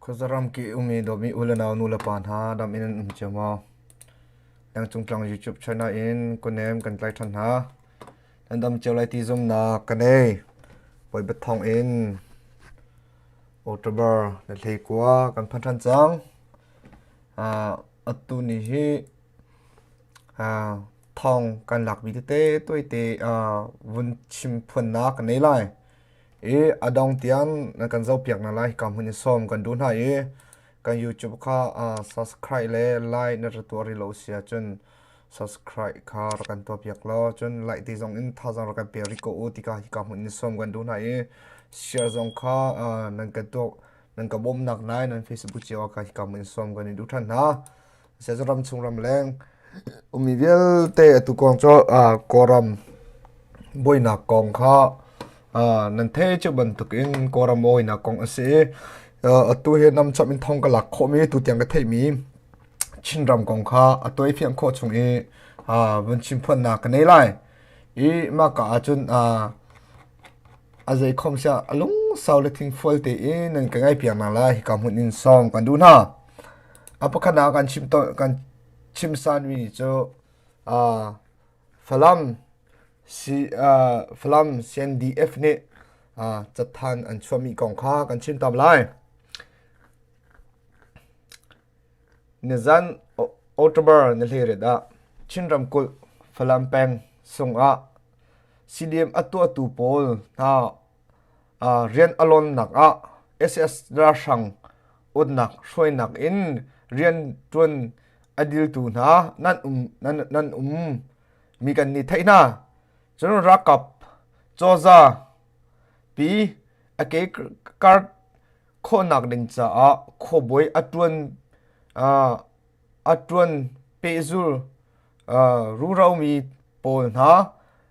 Khuazaram ki um i dawtmi u le nau nu le pa hna dam in an um cio maw? Lengcung tlang YouTube channel in kunem kan tlai ṭhan hna. Nan dam cio lai ti zumnak ka nei. Bawipa thawng in October na hlei kua kan phan ṭhan cang. Uh, atu ni hi uh, thawng kan lakmi tete tuaite uh, vun chim phuannak ka nei lai. I a dong tiang nan kan zohpiak hna lai. Hika hmun i sawm kan duh hna i kan YouTube kha uh, subscribe le like na ra tuah rih lo si ahcun subscribe kha rak kan tuahpiak law cun like ti zong in thazaang rak kan pe rih ko u ti kha hika hmun in sawm kan duh hna i share zong kha uh, nan kan tuah nan ka bawmhnak lai nan Facebook cio ah kha hika hmun in sawm kan in duh ṭhan hna. Siazu ram chung ram leng ummi vialte atu kong cu uh, Kawlram buainak kong kha uh, nan thei cio bantukin Kawlram buainak kong a si i uh, atu hi namchap in thong ka lak khawhmi tu tiang ka theihmi Chinram kong kha a tuai fiang khawh chung i uh, vun chim phuannak ka nei lai. I mah ka ahcun uh, a zei khom siah a lungsau le thingfual tein nan ka ngaihpiak hna lai. Hika hmun in sawm kan duh hna. A pakhat ah kan chim kan chim sanmi cu uh, Falam C, uh, Falam CNDF nih uh, cathan an chuahmi kong kha kan chim tam lai. Nizan October ni hleiriat ah Chin ramkulh Falam peng sungah CDM a tuahtu pawl hna rian a lawnnak ah SS ralhrang utnak hruainak in rian ṭuan a diltu hna nan um nan um mi kan ni theih hna. Cun ralkap cawza pi a ke kar khawhnak ding caah khuabawi a ṭuan a ṭuan pehzul ruromi pawl hna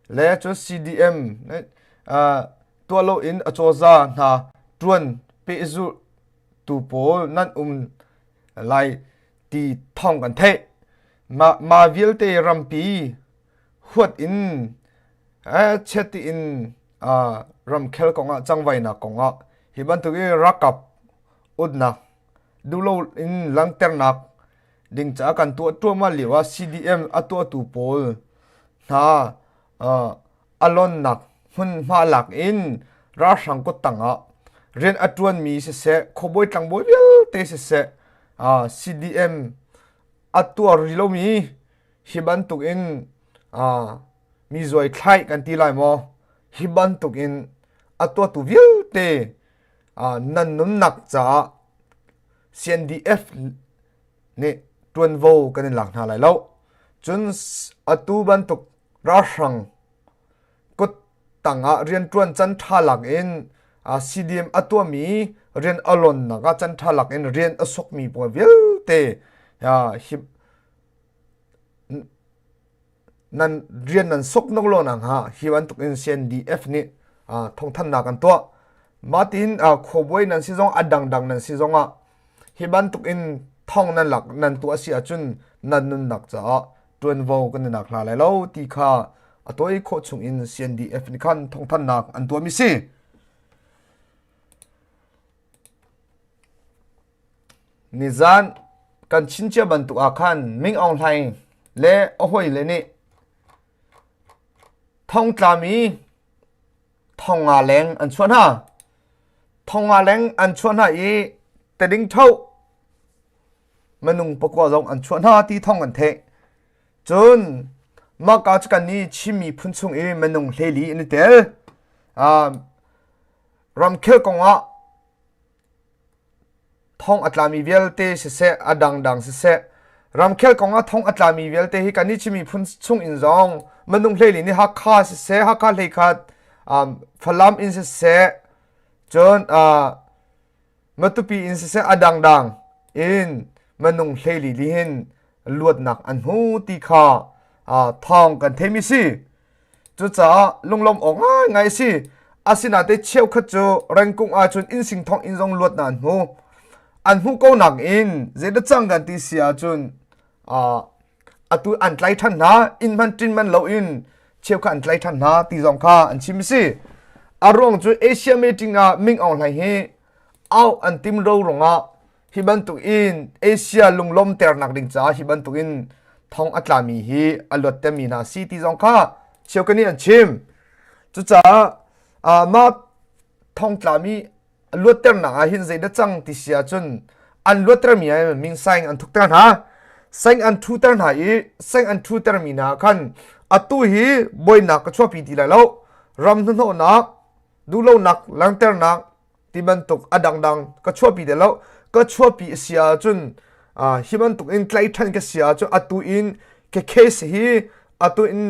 le cun CDM tuah loin a cawza hna ṭuan pehzulh tu pawl nan um lai ti thawng kan theih. Mah, mah vialte rampi huat in chiat in ramkhel kongah cangvainak kongah hi bantuk i ralkap utnak duhlo in langhternak ding caah kan tuah tuahmah lio ah CDM a tuahtu pawl hna a lonnak hmunhma lak in ralhrang kuttang ah rian a ṭuanmi siseh khuabawi tlangbawi vialte siseh CDM a tuar rih lomi hi bantuk in mi zuai thlaih kan ti lai maw hi bantuk in a tuahtu vialte nan nunnak caah CNDF nih ṭuanvo kan in lak hna lai lo. Cun atu bantuk ralhrang kut tangah rianṭuan can ṭha lak in CDM a tuahmi rian a lonnak ah can ṭha lak in rian a sokmi pawl vialte hi nan rian nan sok nok lo nak hnga hi bantuk in CNDF nih thawngthanhnak an tuah. Mah tiin khuabawi nan si zong a dangdang nan si zongah hi bantuk in thong nan lak nan tuah si ahcun nan nunnak caah ṭuanvo kan i nak hna lai lo ti kha a tawi khawh chung in CNDF nih khan thawngthanhnak an tuahmi si. Nizan kan chin cia bantuk ah khan Ming Aung Hlaing le a hawile nih thongtlami thonga leng an chuah hna. Thonga leng an chuah hna i tading tho minung pakua zong an chuah hna ti thong an theih. Cun maka cu kan nih Chin miphun chung i minung hleli an i tel. Ramkhel kongah thong a tlami vialte siseh a dangdang siseh ramkhel kong ah thong a tlami vialte hi kan nih Chin miphun chung in zong minung hleili nih Hakha siseh Hakha hleikhat um, Falam in siseh cun uh, Matupi in siseh a dangdang in minung hleili li hin luatnak an hmu ti kha uh, thawng kan theimi si. Cucaah lunglawm awk ngaingai a si. Asinain cheukhat cu rengkung ahcun innsing thong in zong luatnak an hmu. An hmuh ko nakin zeidah cang kan ti si ahcun uh, atu an tlai ṭhan hna, inn hmanh ṭin manh loin cheukhat an tlai ṭhan hna ti zong kha an chim a si. A ruang cu Asia meeting ah Ming Aung Hlaing hi au an tim ro rungah. Hi bantuk in Asia lunglawmternak ding caah hi bantuk in thong a tlami hi a luattermi hna si ti zong kha cheukhat nih an chim. Cucaah mah thong tlami a luatternak ah hin zeidah cang ti si ahcun an luattermi ah ming saing an thukter hna. Saing an thuter hna i saing an thutermi hna khan atu hi buainak ka chuahpi ti lai lo. Ram hnahnawhnak, duhlonak langhternak ti bantuk a dangdang ka chuahpi te lo ka chuahpi a si ahcun hi bantuk in tlaih ṭhan ka si ahcun atu in ka case hi atu in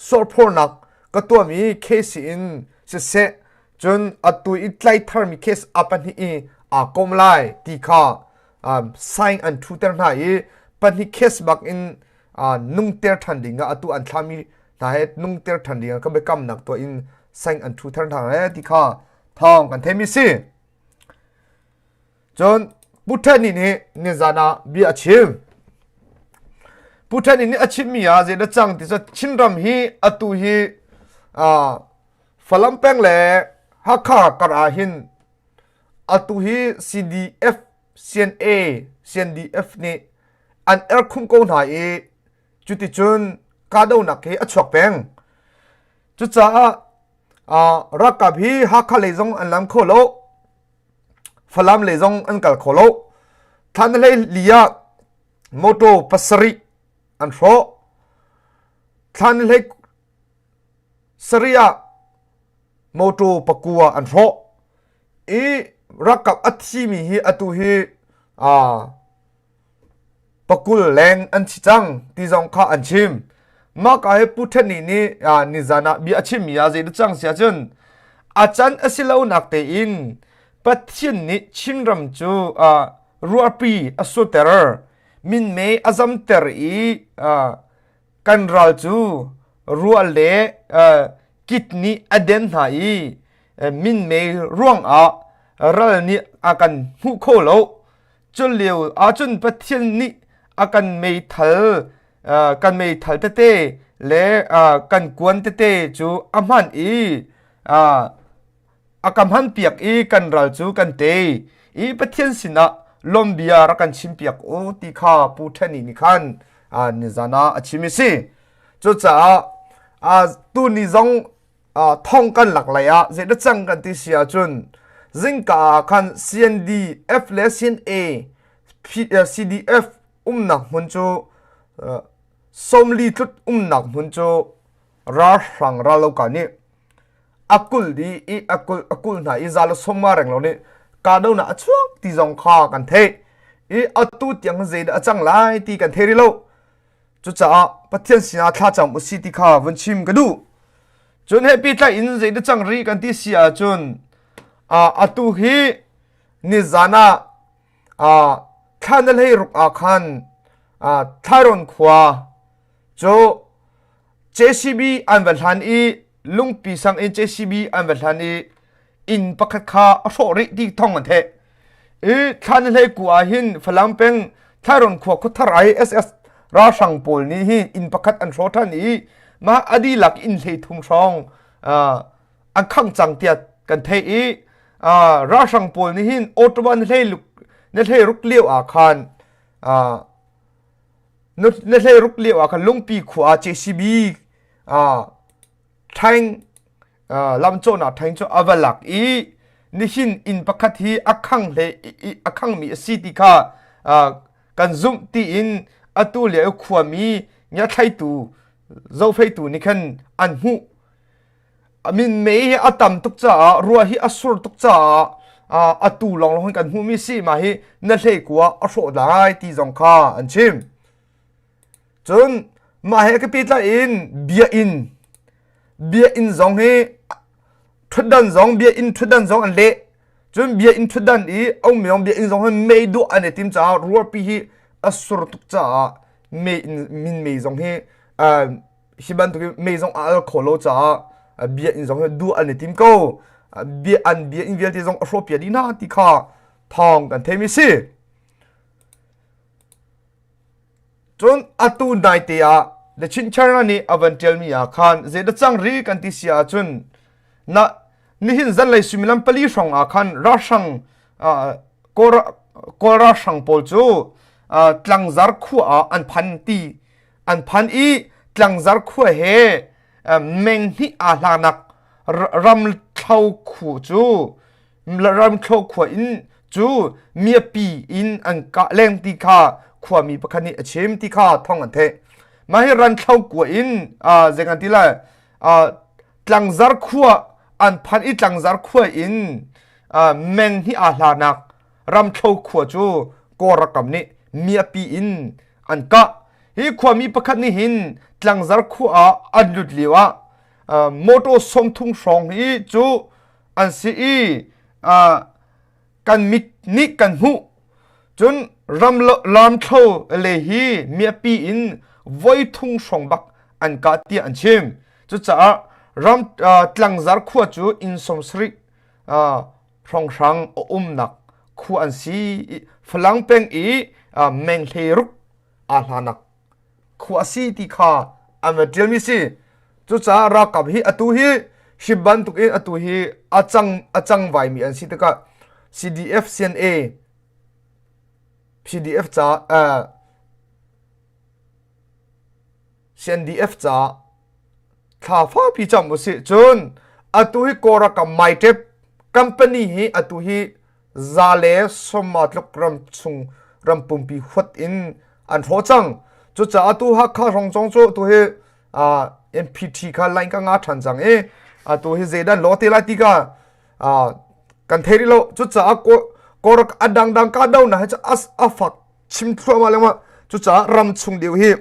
sawrphawrnak ka tuahmi case in siseh cun atu i tlai tharmi case a pahnih i aa kom lai ti kha sign an thuter hna i pahnih case bak in nungter ṭhan ding ah atu an thlami hna he nungter ṭhan ding ah ka biakamnak tuah in sign an thuter hna he ti kha thawng kan theimi si. Cun Pu Ṭhen nih nizan ah bia a chim. Pu Ṭhen nih a chimmi ah zeidah cang ti cu Chinram hi atu hi Falam peng le Hakha kar ah hin atu hi CDF, CNA, CNDF nih an erkhum ko hna i cuticun kahdohnak hi a chuak peng. Cucaah Ralkap hi Hakha lei zong an lam kho lo. Falam lei zong an kal kho lo. Thlan hlei li ah motor pasarih an hrawh. Thlan hlei sarih ah motor pakua an hrawh. I ralkap a thimi hi atu hi pakul leng an si cang ti zong kha an chim. Mah ka hi Pu Ṭhen nih nizan ah bia a chimmi ah zei cang si ahcun a can a si lonak tein Pathian nih Chinram cu ruahpi a surter, minmei a zamter i kan ral cu ruah le kit nih a den hna i minmei ruangah ral nih a kan hmuh kho lo. Culio ahcun Pathian nih a kan meithal kan meithal tete le kan kuan tete cu a hman i a ka hmanpiak i kan ral cu kan tei i Pathian sinah lawmbia rak kan chimpiak u ti kha Pu Ṭheni nih khan nizan ah a chim i si. Cucaah tuni zong thong kan lak lai ah zeidah cang kan ti si ahcun zingka ah khan CNDF le CNA CDF umnak hmun cu sawmli tlut umnak hmun cu ralhrang ralloka nih a kul di i a kul a kul hna i zal sawma reng lo nih kahdohnak a chuak ti zong kha kan theih i atu tiang zeidah a cang lai ti kan thei rih lo Cucaah Pathian sinah thlacam u si ti kha vun chim ka duh. Cun he pehtlaih in zeidah cang rih kan ti si ahcun atu hi nizan ah thla na hlei ruk ah khan Thlairon khua cu JCB an va hlan i lungpi sang in JCB an va hlan i inn pakhat kha a hrawh rih ti thong an theih. I thlan hlei ku ah hin Falam peng Thlairon khua khuathar ISS ralhrang pawl nih hi inn pakhat an hrawh ṭhan i mah a dihlak inn hlei thum hrawng an khang cang tiah kan theih i ralhrang pawl nih hin Ottawa na hlei na hlei ruk lio ah khan na hlei ruk lio ah khan Lungpi khua ah JCB thaing lamcawhnak ṭheng cu a va lak i nihin inn pakhat hi a khang hle a khangmi a si ti kha kan zumh tiin atu lio khuami ngiathlaitu zohfeitu nih khan an hmuh. Minmei hi a tam tuk caah ruah hi a sur tuk caah atu lawnglawng kan hmuhmi si mah hi na hlei kua a hrawh lai ti zong kha an chim. Cun mah he ka pehtlai in biakinn biakinn zong hi ṭhutdan zong biakinn ṭhutdan zong an leh. Cun biakinn ṭhutdan i a ummi zong biakinn zong hi mei duah an i tim caah ruahpi hi a sur tuk caah mei minmei zong hi hi bantuk in mei zong a al kho lo caah biakinn zong hi duah an i tim ko. Bia an biakinn vialte zong a hrawhpiak dih hna ti kha thawng kan theimi si. Cun atu naite ah The Chin Channel nih a van ṭialmi ah khan zeidah cang rih kan ti si ahcun na nihin zanlei suimilam pali hrawng ah khan ralhrang uh, Kawl ralhrang pawl cu Tlangzar khua ah an phan ti an phan i Tlangzar khua he meng hnih aa hlanak ramthlo khua cu ramthlo khua in cu miapi in an kah leng ti kha khuami pakhat nih a chim ti kha thawng an theih. Mah hi ranthlo kua in zei kan ti lai Tlangzar khua an phan i Tlangzar khua in meng hnih aa hlanak Ramthlo khua cu Kawl rakam nih miapi in an kah. Hi khuami pakhat nih hin Tlangzar khua ah an lut lio ah motor 30 hrawng hi cu an si i kan mit nih kan hmuh. Cun ramthlo le hi miapi in voi thung hrawng bak an kah tiah an chim. Cucaah ram Tlangzar khua cu inn 70 hrawnghrang a umnak khua an si i Falam peng i meng hleiruk aa hlanak khua a si ti kha an va ṭialmi si. Cucaah ralkap hi atu hi hi bantuk in atu hi a cang a cang vaimi an si tikah CDF CNA PDF ca CNDF ca thla fapi cam usih. Cun atu hi Kawlram Maitep company hi atu hi za le sawma tluk ram chung ram pumpi huat in an hrawh cang. Cucaah atu Hakha hrawng cong cu atu hi MPT kha line ka nga ṭhan cang i atu hi zeidan law te lai ti ka kan thei rih lo. Cucaah Kawlram a dangdang ka do na hi cu a fak chim thluahmah lengmang. Cucaah ram chung deuh hi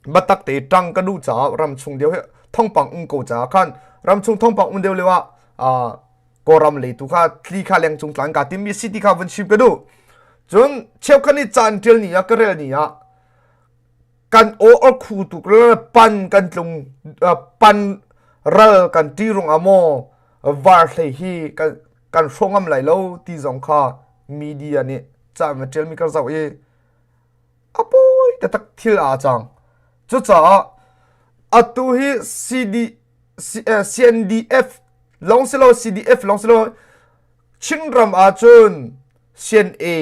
biatak te ṭang ka duh caah ramchung deuh hi thawngpang um ko caah khan ramchung thawngpang um deuh lio ah Kawlram lei tu kha tli kha leng cung tlang ka timmi si ti kha vun chim ka duh. Cun cheukhat nih caan ṭial ni ah ka rel ni ah kan aw a khu tuk pan kan tlung pan ral kan ṭi rung ah maw var hlei hi kan kan hrawh ngam lai lo ti zong kha media nih ca va ṭialmi ka zoh i a pawi taktak thil aa cang. Cucaah atu hi CD, C, eh, CNDF lawng si lo CDF lawng si lo Chinram ahcun CNA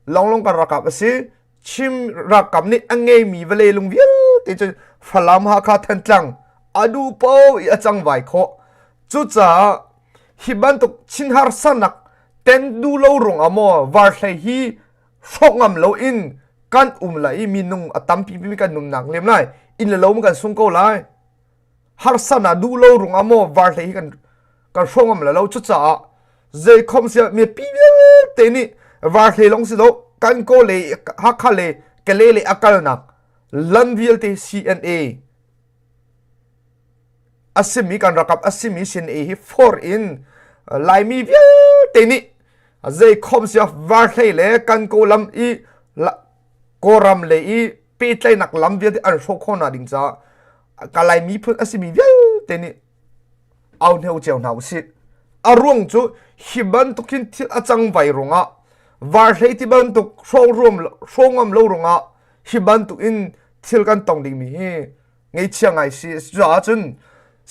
lawnglawng kan ralkap a si. Chin ralkap nih a ngeimi vawlei lung vialte cu Falam, Hakha, Thantlang a duh paoh i a cang vai khawh. Cucaah hi bantuk Chin harsanak ten duh lo ruangah maw varhlei hi hrawk ngam loin kan um lai i minung a tampi mi kan nunnak lem lai inn le lo kan sung ko lai harsa na duh lo rungah maw varhlei hi kan kan hrawk ngam lo cucaah zei khom sia mipi vialte nih varhlei long si lo kan ko le Hakha le Kale le akalnak lan vialte CNA a simi kan rakap a simi CNA hi for in Laimi vialte nih zei khom sia varhlei le kan kawlam i kawram le i pehtlaihnak lam vialte an hrawh khawh hna ding caah ka Laimi phun a simi vialte nih au hneu cio hna usih. A ruang cu hi bantuk hin thil a cang vai ruangah varhlei ti bantuk hrawng ruam hrawng ngam lo ruangah hi bantuk in thil kan tong dingmi hi ngeichia ngai si cucaah cun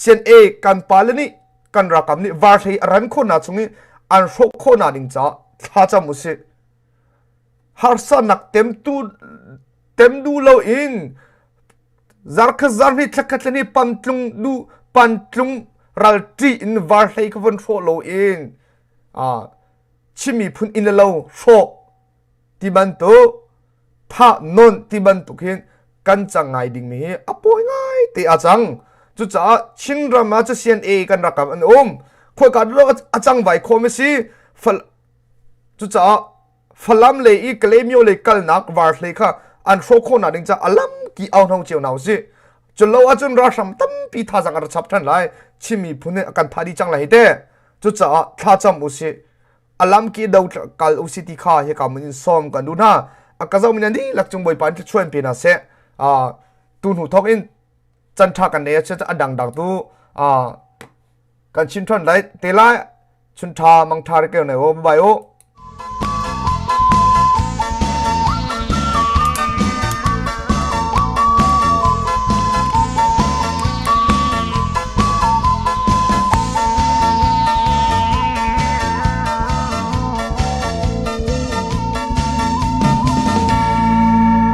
CNA kan pale nih kan ralkap nih varhlei a ran khawh hna chung i an hrawh khawh hna ding caah thlacam usih harsanak temtu tem duh loin zarkhat zarhni thlakhat ni pantlung du pantlung ral ṭi in varhlei ka von hrawh loin Chin miphun inn le lo hrawh ti bantuk thah non ti bantuk hin kan cang ngai dingmi hi a pawi ngai te a cang. Cucaah Chinram ah cu CNA kan rakam an um. Khuaika a cang vai khawm a si. Cucaah Falam le i Kalaymyo le kalnak varhlei kha an hrawh khawhnak ding caah a lam ki au hno cio hna usih. Cu lo ahcun ralhrang tampi thazang a ra chap ṭhan lai. Chin miphun nih a kan thah dih cang lai hi te. Cucaah thlacam usih. A lam ki do kal usih ti kha hika mun in sawm kan duh hna. A ka zohmi nan dihlak cung Bawipa in thluachuah in pe hna seh. Tu hnu thawk in can ṭha kan nei ahcun a dangdang tu kan chim ṭhan lai te lai. Chun ṭha mang ṭha ri keu ne u. Bye bye u.